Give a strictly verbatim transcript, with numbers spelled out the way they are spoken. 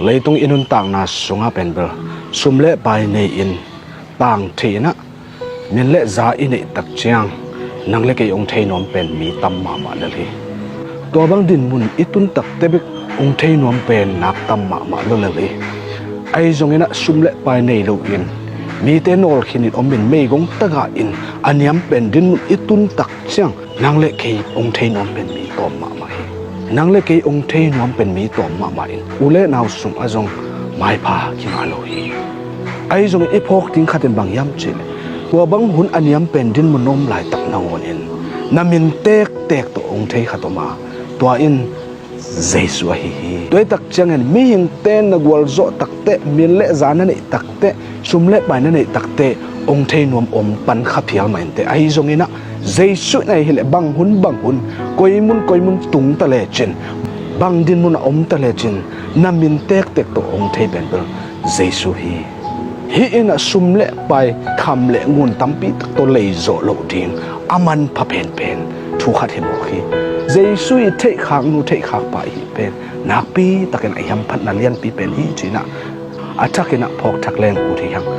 Leitung i nuntakna sungah pen bel sum le pai nei-in tang thei-in ah min le za i neih tak ciang nang le kei hong thei nuam pen mi tam mahmah lel hi. Tua bang dinmun i tun takte bek hong thei nuam pen nak tam mahmah lel hi. Ahi zongin ah sum le pai nei loin mite nawl khin in om in meigong tagah in a niam pen dinmun i tun tak ciang nang le kei hong thei nuam pen mi tawm mahmah hi. Nang le kei hong thei nuam pen mi tawm mahmah in u le nau sungah zong maipha kingah lo hi. Ahi zongin i phawk ding khat in bang hiam cih leh tua bang hun a niam pen dinmun na om laitak nangawn in na min tektek tawh hong thei khat om a, tua in Jesu ahi hi. Tua hi tak ciangin mihingte na gualzawh takteh, min le za na neih takteh, sum le pai na neih takteh hong thei nuam om pan kha phial mah inteh. Ahi zongin ah Jesu in ahi hileh bang hun bang hun, koi mun koi mun tung ta lecin, bang dinmun a om ta lecin na min tektek tawh hong thei pen bel Jesu hi. Hih in ah sum le pai, kham le ngun tampi tak tawh lei zawh loh ding a manpha penpen thu khat hi mawk hi. Jesu i theihkhak nu theihkhak pa i hih pen nakpi takin a hiamphatna lianpi pen hi ci-in ah a thakin ah phawk thak leng ut hi hang.